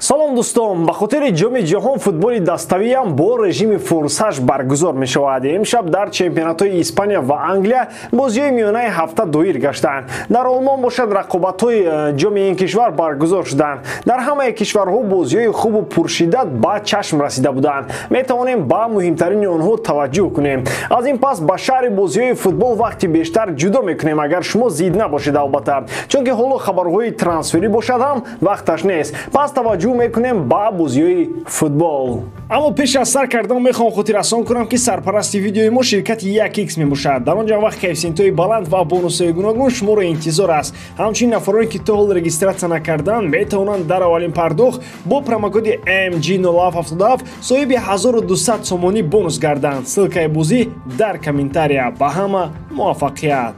Салом дӯстон, ба хотири ҷоми ҷаҳон футболи даставиам бо режими форсаж баргузор мешавад. Имшаб дар чемпионатҳои Испания ва Англия бозиҳои миёнаи ҳафта доир гаштанд. Дар Олмон бошад рақобатҳои ҷоми ин кишвар баргузор шуданд. Дар ҳамаи кишварҳо бозиҳои хубу пуршиддат ба чашм расида буданд. Метавонем ба муҳимтарини онҳо таваҷҷӯҳ кунем. Аз ин пас ба шаҳри бозиҳои футбол вақти бештар ҷудо мекунем, агар шумо зид набошед албатта, чунки ҳоло хабарҳои трансферӣ бошад ҳам вақташ нест. Пас таваҷҷӯҳ мекунем ба бозиҳои футбол. Аммо пеш аз сар кардан мехоҳам хотиррасон кунам, ки сарпарасти видеои мо ширкати 1x мебошад. Дар он ҷо вақт коэффисиентҳои баланд ва бонусҳои гуногун шуморо интизор аст. Ҳамчунин нафароне ки то ҳол регистратсия накарданд, метавонанд дар аввалин пардохт бо промокоди MG0777 соҳиби 1200 сомонӣ бонус гарданд. Ссылкаи бозӣ дар комментария. Ба ҳама муваффақият!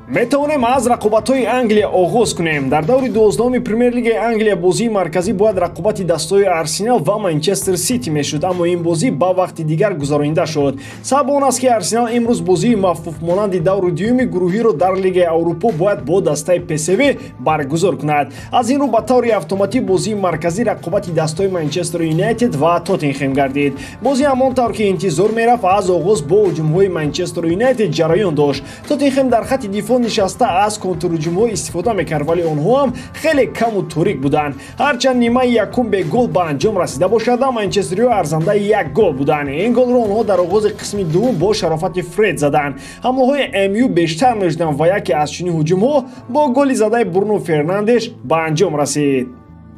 Метавонем аз рақобатҳои Англия оғоз кунем. Дар даври 12-уми Премер-лигаи Англия бозии марказӣ бояд рақобати дастҳои Арсенал ва Манчестер Сити мешуд, аммо ин бозӣ ба вақти дигар гузаронида шуд. Сабаб он аст, ки Арсенал имрӯз бозии мафуфмонанди даври дуюми гурӯҳиро дар Лигаи Аврупо бояд бо дастаи ПСВ баргузор кунад. Аз ин рӯ ба таври автоматӣ бозии марказӣ рақобати дастҳои Манчестер Юнайтед ва Тоттенхем гардид. Бозӣ ҳамон тавр ки интизор мерафт, аз оғоз бо ҳуҷумҳои Манчестер Юнайтед ҷараён дошт. Тоттенхем дар хати дифоъ нишаста аз контрҳуҷумҳо истифода мекард, вале онҳо ҳам хеле каму торик буданд. Ҳарчанд нимаи якум бе гол ба анҷом расида бошад, манчестериҳо арзандаи як гол буданд. Ин голро онҳо дар оғози қисми дуввум бо шарофати Фред заданд. Ҳамлаҳои МЮ бештар мешуданд ва яке аз чунин ҳуҷумҳо бо голи задаи Бруно Фернандеш ба анҷом расид.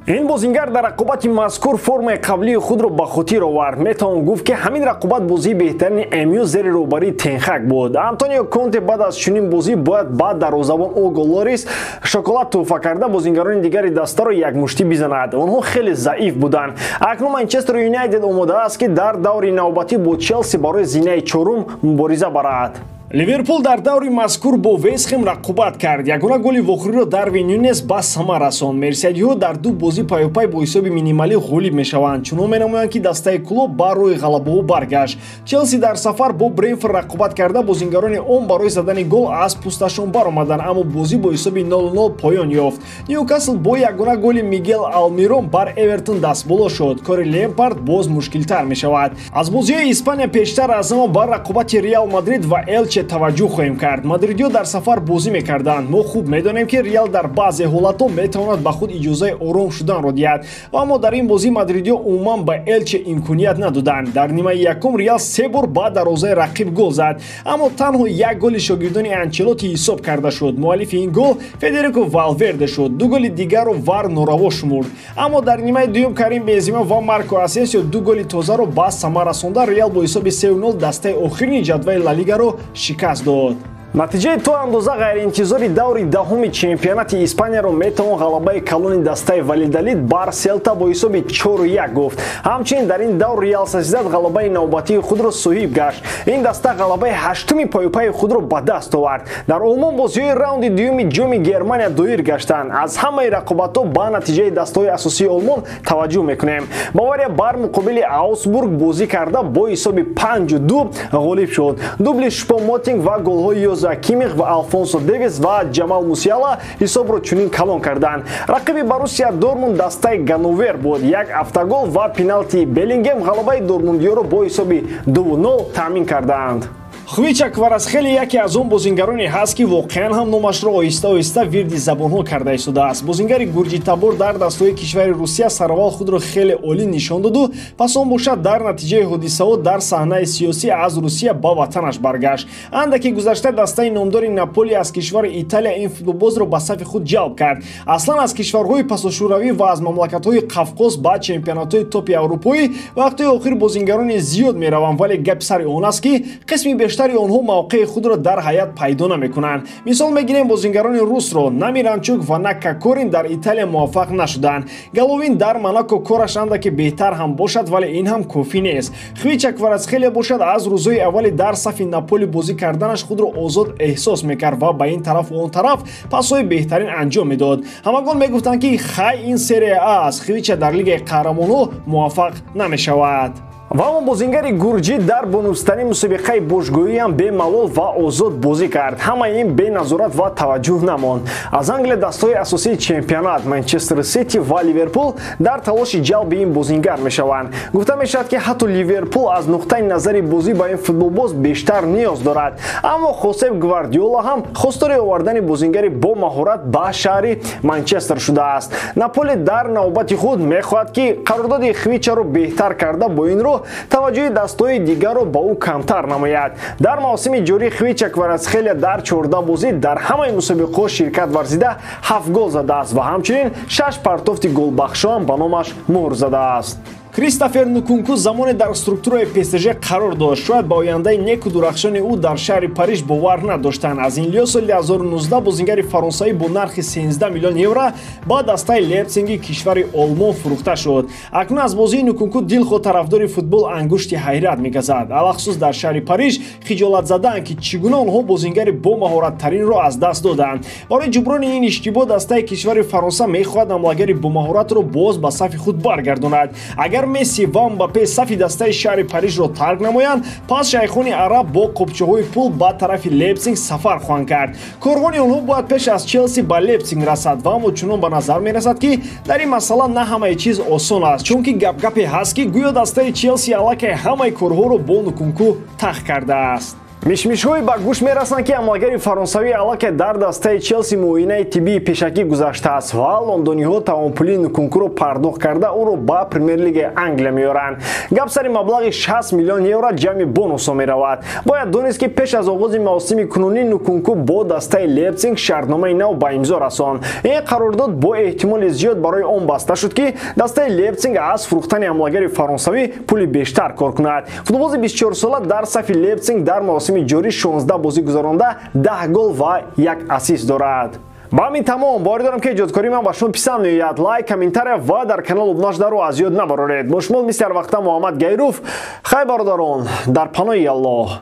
Ин бозингар дар рақобати мазкур формаи қаблии худро ба хотир овард. Метавон гуфт, ки ҳамин рақобат бозии беҳтарини МЮ зери роҳбарии Тенхак буд. Антонио Конте баъд аз чунин бозӣ бояд ба дарвозабон Уго Лорис шоколад тӯҳфа карда, бозингарони дигари дастаро якмуштӣ бизанад. Онҳо хеле заиф буданд. Акнун Манчестер Юнайтед омода аст, ки дар даври навбатӣ бо Челси барои зинаи чорум мубориза барад. Ливерпул дар даври мазкур бо Вестхем рақобат кард. Ягона голи вохӯриро Дарвин Нюнес ба самар расонд. Мерсиадиҳо дар ду бозӣ паёпай бо ҳисоби минималӣ ғолиб мешаванд. Чунон менамоянд, ки дастаи клуб ба роҳи ғалабаҳо баргашт. Челси дар сафар бо Бренфорд рақобат карда, бозингарони он барои задани гол аз пусташон баромаданд, аммо бозӣ бо ҳисоби 0-0 поён ёфт. Ньюкасл бо ягона голи Мигел Алмирон бар Эвертон дастболо шуд. Кори Лемпард боз мушкилтар мешавад. Аз бозиҳои Испания пештар аз ҳама бар рақобати Реал Мадрид ва Элче таваҷҷӯҳ хоҳем кард. Мадридиҳо дар сафар бозӣ мекарданд. Мо хуб медонем, ки Реал дар баъзе ҳолатҳо метавонад ба худ иҷозаи ором шуданро диҳад, аммо дар ин бозӣ мадридиҳо умуман ба Элче имконият надоданд. Дар нимаи якум Реал се бор ба дарвозаи рақиб гол зад, аммо танҳо як голи шогирдони Анчелоти ҳисоб карда шуд. Муаллифи ин гол Федерико Валверде шуд. Ду голи дигарро ВАР нораво шумурд. Аммо дар нимаи дуюм Карим Бензема ва Марко Асенсио ду голи тозаро ба самар расонда, Реал бо ҳисоби 3-0 дастаи охирини ҷадвали Ла Лигаро шикаст дод. Натиҷаи то андоза ғайриинтизори даври даҳуми чемпионати Испанияро метавон ғалабаи калони дастаи Валидалид бар Селта бо ҳисоби 4-1 гуфт. Ҳамчунин дар ин давр Реал Сосьедад ғалабаи навбатии худро соҳиб гашт. Ин даста ғалабаи ҳаштуми паёпайи худро ба даст овард. Дар Олмон бозиҳои раунди дуюми ҷоми Германия доир гаштанд. Аз ҳамаи рақобатҳо ба натиҷаи дастаҳои асосии Олмон таваҷҷӯҳ мекунем. Бавария бар муқобили Аусбург бозӣ карда бо ҳисоби 5-2 ғолиб шуд. Дубли Шупо-Мотинг ва голҳои Йозуа Кимих ва Алфонсо Девис ва Ҷамал Мусиала ҳисобро чунин калон карданд. Рақиби Боруссия Дортмунд дастаи Ганновер буд. Як автогол ва пеналти Беллингем ғалабаи дортмундиёро бо ҳисоби 2-0 таъмин карданд. Хвича Кварацхелия яке аз он бозингароне ҳаст, ки воқеан ҳам номашро оҳиста-оҳиста вирди забонҳо карда истодааст. Бозингари гурҷитабор дар дастҳои кишвари Русия сараввал худро хеле олӣ нишон доду, пас он бошад дар натиҷаи ҳодисаҳо дар саҳнаи сиёсӣ аз Русия ба ватанаш баргашт. Андаке гузашта дастаи номдори Наполи аз кишвари Италия ин футболбозро ба сафи худ ҷалб кард. Аслан аз кишварҳои пасошӯравӣ ва аз мамлакатҳои Қавқоз ба чемпионатҳои топи аврупоӣ вақтҳои охир бозингарони зиёд мераванд, вале гапи сари он аст, ки қисми бештари онҳо мавқеи худро дар ҳаят пайдо намекунанд. Мисол мегирем бозингарони русро. На Миранчук ва на Кокорин дар Италия муваффақ нашуданд. Головин дар Монако кораш андаке беҳтар ҳам бошад, вале ин ҳам кофӣ нест. Хвича Кварацхелия бошад аз рӯзҳои аввали дар сафи Наполи бозӣ карданаш худро озод эҳсос мекард ва ба ин тарафу он тараф пасҳои беҳтарин анҷом медод. Ҳамагон мегуфтанд, ки хай, ин Серия А аст, Хвича дар Лигаи қаҳрамонҳо муваффақ намешавад. Ва он бозингари гурҷӣ дар бонустарин мусобиқаи бошгоҳиам бемалол ва озод бозӣ кард. Ҳамаи ин беназорат ва таваҷҷӯҳ намонд. Аз Англия дастҳои асосии чемпионат Манчестер Сити ва Ливерпул дар талоши ҷалби ин бозингар мешаванд. Гуфта мешавад, ки ҳатто Ливерпул аз нуқтаи назари бозӣ ба ин футболбоз бештар ниёз дорад. Аммо Хосеп Гвардиола ҳам хостори овардани бозингари бо маҳорат ба шаҳри Манчестер шудааст. Наполи дар навбати худ мехоҳад, ки қарордоди Хвичаро беҳтар карда, бо ин роҳ таваҷҷӯҳи дастҳои дигарро ба ӯ камтар намояд. Дар мавсими ҷорӣ Хвича Кварацхелия дар 14 бозӣ дар ҳамаи мусобиқаҳо ширкат варзида 7 гол задааст ва ҳамчунин 6 партофти голбахшоам ба номаш муҳр задааст. Кристофер Нкунку замоне дар структураи ПСЖ қарор дошт. Шояд ба ояндаи неку дурахшони ӯ дар шаҳри Париж бовар надоштанд. Аз ин лиҳоз соли 2019 бозингари фаронсавӣ бо нархи 13 миллион евро ба дастаи Лейпсинги кишвари Олмон фурӯхта шуд. Акнун аз бозии Нкунку дилхоҳ тарафдори футбол ангушти ҳайрат мегазад. Алахусус дар шаҳри Париж хиҷолат задаанд, ки чӣ гуна онҳо бозингари бомаҳораттаринро аз даст доданд. Барои ҷуброни ин иштибоҳ дастаи кишвари Фаронса мехоҳад ҳамлагари бомаҳоратро боз ба сафи худ баргардонад. Агар Месси ва Мбаппе сафи дастаи шаҳри Парижро тарк намоянд, пас шайхони араб бо қопчаҳои пул ба тарафи Лейпсинг сафар хоҳанд кард. Корвони онҳо бояд пеш аз Челси ба Лейпсинг расад ва аммо чунон ба назар мерасад, ки дар ин масъала на ҳамаи чиз осон аст, чунки гапгапе ҳаст, ки гӯё дастаи Челси аллакай ҳамаи корҳоро бо Нкунку тах кардааст. Мишмишҳое ба гӯш мерасанд, ки ҳамлагари фаронсавӣ аллакай дар дастаи Челси муоинаи тиббии пешакӣ гузаштааст ва лондониҳо тавонпулии Нкункуро пардохт карда ӯро ба Премер-лигаи Англия меоранд. Гап сари маблағи 60 миллион евро ҷамъи бонусҳо меравад. Бояд донист, ки пеш аз оғози мавсими кунунӣ Нкунку бо дастаи Лейпсинг шартномаи нав ба имзо расонд. Ин қарордод бо эҳтимоли зиёд барои он баста шуд, ки дастаи Лейпсинг аз фурӯхтани ҳамлагари фаронсавӣ пули бештар кор кунад. Футболбози 24сола дар сафи Лейпсинг дар мавсими ҷорӣ 16 бозӣ гузаронда 10 гол ва 1 ассист дорад. Ба ҳамин тамом. Боварӣ дорам, ки эҷодкории ман ба шумо писанд меояд. Лайк, комментария ва дар канал обуна шударо аз ёд набароред. Бо шумо мисли ҳар вақта Муҳаммад Гайров. Хайр, бародарон, дар паноҳи Аллоҳ.